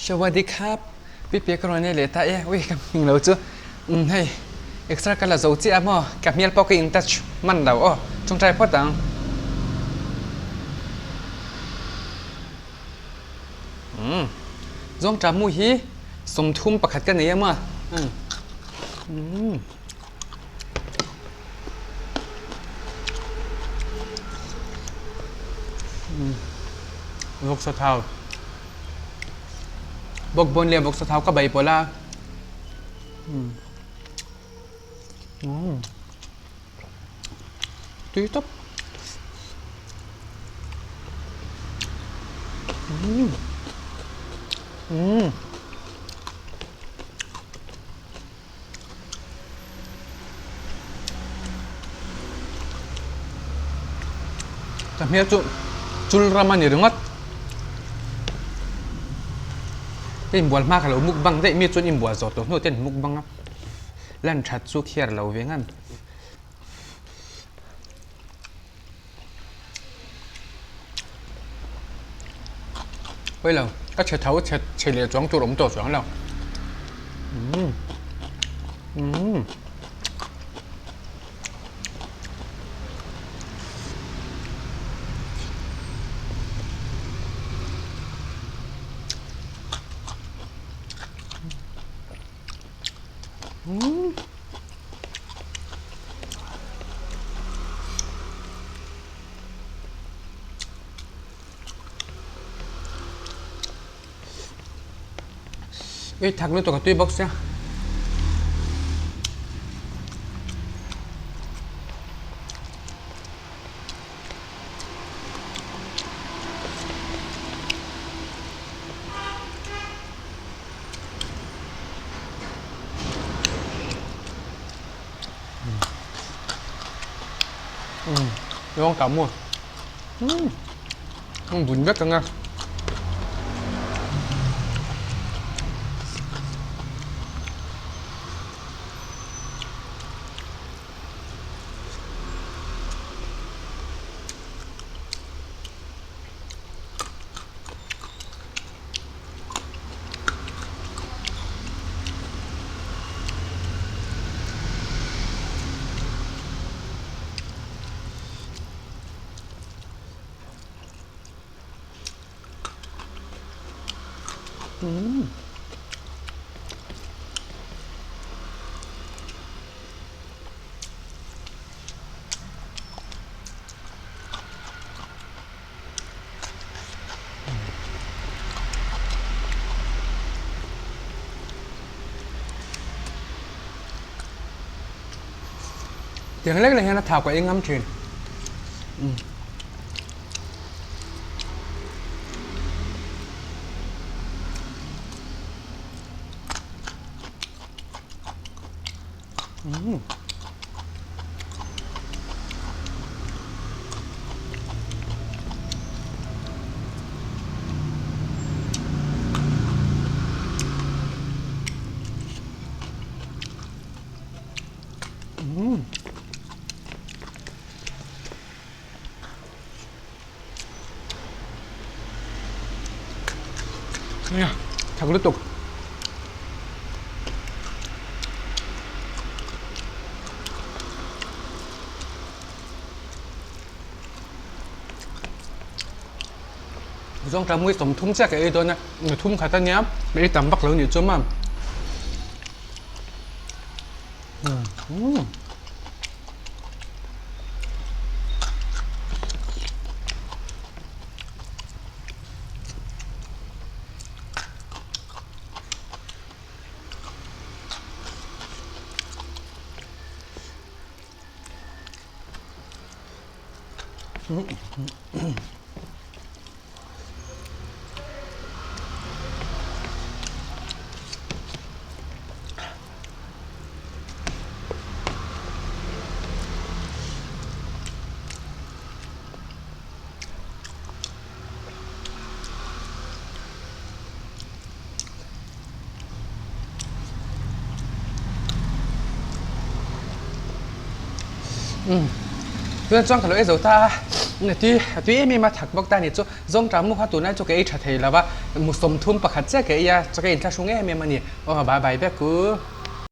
Sawadi khap pi pi ka rawn ei leh ta e ui ka hming lo chu umm hei extra ka la zo chiah a maw ka hmel pawh ka in touch hman lo aw tawngtai phawt ang. Umm zawngtah mu hi 30 pakhat ka nei a maw umm umm. Vawksa thau bawkbawn leh vawksa thau ka bei pawlh a tui tawp Ka hmel chu chul ram a ni ringawt. Ka inbual hma ka lo mukbang daih mi chuan inbual zawh tawh hnu te an mukbang a, lan that chu khiar lo ve ngam. Pawi lo, ka chhe tho chhe chhe leh chuang tur awm tawh chuang lo. Umm umm. Umm. Ei thak lutuk a tui bawk sia. Umm cả mua umm bún vek ang a. Umm. Tiang lek lek hian a thau ka ei ngam thin. Umm. Umm. Umm. Nia, thak lutuk. Zawng tlamui 30 chiah ka ei dawn a, thum khat ania, ka ei tam vak lo nih chu maw. Umm. Umm. Tunah chuan ka lo ei zo ta a, a tui a tui em em a thak bawk ta a ni chu. Zawngṭah mu kha tunlai chu ka ei ṭha thei lo va, mu 31 chiah ka ei a, chu ka inthlahrung em em a ni. Aw bye bye vek u.